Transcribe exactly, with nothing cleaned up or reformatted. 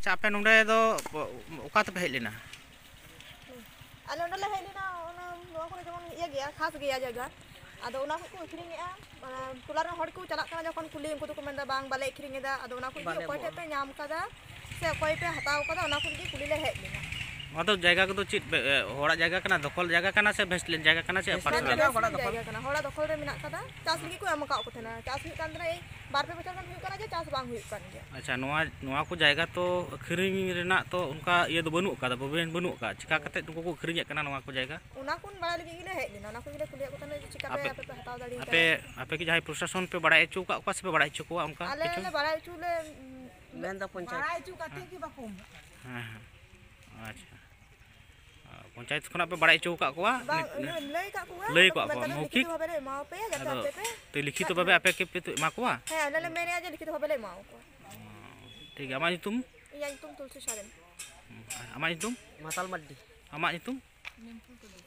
ᱟᱪᱪᱷᱟ, ᱟᱯᱮ ᱱᱚᱰᱮ ᱫᱚ ᱚᱠᱟ ᱛᱮᱯᱮ ᱦᱮᱡ ᱞᱮᱱᱟ? ᱟᱞᱮ ᱱᱚᱰᱮ ᱞᱮ ᱦᱮᱡ ᱞᱮᱱᱟ, ᱚᱱᱟ ᱱᱚᱣᱟ ᱠᱚᱨᱮ ᱡᱮᱢᱚᱱ ᱤᱭᱟᱹ ᱜᱮᱭᱟ, ᱠᱷᱟᱥ ᱜᱮᱭᱟ ᱡᱟᱭᱜᱟ, ᱟᱫᱚ ᱚᱱᱟ ᱠᱚ ᱠᱚ ᱟᱹᱠᱷᱨᱤᱧᱮᱜᱼᱟ᱾ ᱴᱚᱞᱟ ᱨᱮᱱ ᱦᱚᱲ ᱠᱚ ᱪᱟᱞᱟᱜ ᱠᱟᱱᱟ ᱡᱚᱠᱷᱚᱱ ᱠᱩᱞᱤ, ᱩᱱᱠᱩ ᱫᱚᱠᱚ ᱢᱮᱱᱫᱟ, "ᱵᱟᱝ, ᱵᱟᱞᱮ ᱟᱹᱠᱷᱨᱤᱧ ᱮᱫᱟ᱾" ᱟᱫᱚ ᱚᱱᱟ ᱠᱚ ᱡᱩᱫᱤ ᱚᱠᱚᱭ ᱴᱷᱮᱡ ᱯᱮ ᱧᱟᱢ ᱠᱟᱫᱟ ᱥᱮ ᱚᱠᱚᱭ ᱯᱮ ᱦᱟᱛᱟᱣ ᱠᱟᱫᱟ, ᱚᱱᱟ ᱠᱚ ᱞᱟᱹᱜᱤᱫ ᱠᱩᱞᱤ ᱞᱮ ᱦᱮᱡ ᱞᱮᱱᱟ᱾ ᱱᱚᱣᱟ ᱫᱚ ᱡᱟᱭᱜᱟ ᱠᱚᱫᱚ ᱪᱮᱫ ᱯᱮ, ᱮ, ᱦᱚᱲᱟᱜ ᱡᱟᱭᱜᱟ ᱠᱟᱱᱟ, ᱫᱚᱠᱷᱚᱞ ᱡᱟᱭᱜᱟ ᱠᱟᱱᱟ ᱥᱮ ᱵᱷᱮᱥᱴᱞᱮᱱ ᱡᱟᱭᱜᱟ ᱠᱟᱱᱟ ᱥᱮ ᱵᱷᱮᱥᱴᱞᱮᱱ personal? ᱡᱟᱭᱜᱟ ᱠᱟᱱᱟ, ᱦᱚᱲᱟᱜ ᱫᱚᱠᱷᱚᱞ ᱨᱮ ᱢᱮᱱᱟᱜ ᱠᱟᱫᱟ᱾ ᱪᱟᱥ ᱞᱟᱹᱜᱤᱫ ᱠᱚ ᱮᱢ ᱟᱠᱟᱫ ᱠᱚ ᱛᱟᱦᱮᱱᱟ, ᱪᱟᱥ ᱦᱩᱭᱩᱜ ᱠᱟᱱ ᱛᱟᱦᱮᱱᱟ, ᱮᱭ ᱵᱟᱨ ᱯᱮ ᱵᱚᱪᱷᱚᱨ ᱜᱟᱱ ᱦᱩᱭᱩᱜ ᱠᱟᱱᱟ ᱡᱮ ᱪᱟᱥ ᱵᱟᱝ ᱦᱩᱭᱩᱜ ᱠᱟᱱ ᱜᱮᱭᱟ᱾ ᱟᱪᱪᱷᱟ, ᱱᱚᱣᱟ, ᱱᱚᱣᱟ ᱠᱚ ᱡᱟᱭᱜᱟ ᱛᱚ ᱟᱹᱠᱷᱨᱤᱧ ᱨᱮᱱᱟᱜ ᱛᱚ ᱚᱱᱠᱟ ᱤᱭᱟᱹ ᱫᱚ ᱵᱟᱹᱱᱩᱜ ᱟᱠᱟᱫᱟ, ᱯᱨᱚᱵᱷᱤᱰᱮᱱᱴ ᱵᱟᱹᱱᱩᱜ ᱟᱠᱟᱫᱟ, ᱪᱤᱠᱟ ᱠᱟᱛᱮ ᱱᱩᱠᱩ ᱠᱚ ᱟᱹᱠᱷᱨᱤᱧᱮᱫ ᱠᱟᱱᱟ ᱱᱚᱣᱟ ᱠᱚ ᱡᱟᱭᱜᱟ? ᱚᱱᱟ ᱠᱚ ᱵᱟᱲᱟᱭ ᱞᱟᱹᱜᱤᱫ ᱜᱮᱞᱮ ᱦᱮᱡ ᱞᱮᱱᱟ, ᱚᱱᱟ ᱠᱚ ᱜᱮᱞᱮ ᱠᱩᱞᱤᱭᱮᱫ ᱠᱚ ᱛᱟᱦᱮᱱᱟ ᱡᱮ ᱪᱤᱠᱟᱹᱛᱮ ᱟᱯᱮ, ᱟᱯᱮ ᱯᱮ ᱦᱟᱛᱟᱣ ᱫᱟᱲᱮ ᱟᱯᱮ, ᱟᱠᱟᱫᱟ? ᱟᱯᱮ ᱠᱤ ᱡᱟᱦᱟᱸᱭ ᱯᱨᱚᱥᱟᱥᱚᱱ ᱯᱮ ᱵᱟᱲᱟᱭ ᱦᱚᱪᱚ ᱟᱠᱟᱫ ᱠᱚᱣᱟ ᱥᱮ ᱯᱮ ᱵᱟᱲᱟᱭ ᱦᱚᱪᱚ ᱠᱚᱣᱟ ᱚᱱᱠᱟ ᱟᱞᱮ ᱠᱤᱪᱷᱩ? ᱞᱮ ᱵᱟᱲᱟᱭ ᱦᱚᱪᱚ ᱞᱮ ᱢᱮᱱᱫᱟ ᱯᱚᱧᱪᱟᱭᱮᱛ᱾ ᱵᱟᱲᱟᱭ ᱦᱚᱪᱚ ᱠᱟᱛᱮ ᱜᱮ ᱵᱟᱠᱚ ᱮᱢᱚᱜ ᱠᱟᱱᱟ᱾ ᱦᱮᱸ, ᱦᱮᱸ, ᱟᱪᱪᱷᱟ᱾ ᱯᱚᱧᱪᱟᱭᱮᱛ ᱠᱷᱚᱱᱟᱜ ᱯᱮ ᱵᱟᱲᱟᱭ ᱦᱚᱪᱚ ᱟᱠᱟᱫ ᱠᱚᱣᱟ? ᱵᱟᱝ, ᱞᱟᱹᱭ ᱟᱠᱟᱫ ᱠᱚᱣᱟ᱾ ᱞᱟᱹᱭ ᱟᱠᱟᱫ ᱠᱚᱣᱟ, ᱢᱮᱱᱫᱟ ᱞᱤᱠᱷᱤᱛ ᱢᱳᱣᱠᱷᱤᱠ? ᱵᱷᱟᱵᱮ ᱞᱮ ᱮᱢᱟᱣᱟᱯᱮᱭᱟ, ᱡᱟᱛᱮ ᱟᱫᱚ ᱟᱯᱮ ᱯᱮ ᱛᱚ ᱞᱤᱠᱷᱤᱛ ᱵᱷᱟᱵᱮ ᱟᱯᱮ ᱜᱮ ᱯᱮ ᱮᱢᱟ ᱠᱚᱣᱟ? ᱦᱮᱸ, ᱟᱞᱮ ᱞᱮ ᱢᱮᱱᱮᱫᱼᱟ ᱡᱮ ᱞᱤᱠᱷᱤᱛ ᱵᱷᱟᱵᱮ ᱞᱮ ᱮᱢᱟ ᱠᱚᱣᱟ᱾ ᱴᱷᱤᱠ ᱜᱮᱭᱟ, ᱟᱢᱟᱜ ᱧᱩᱛᱩᱢ? ᱤᱧᱟᱹᱜ ᱧᱩᱛᱩᱢ ᱛᱩᱞᱥᱤ ᱥᱚᱨᱮᱱ᱾ ᱟᱨ ᱟᱢᱟᱜ ᱧᱩᱛᱩᱢ? ᱢᱟᱛᱟᱞ ᱢᱟᱨᱰᱤ᱾ ᱟᱢᱟᱜ ᱧᱩᱛᱩᱢ? ᱱᱤᱢᱯᱷᱩᱞ ᱴᱩᱰᱩ᱾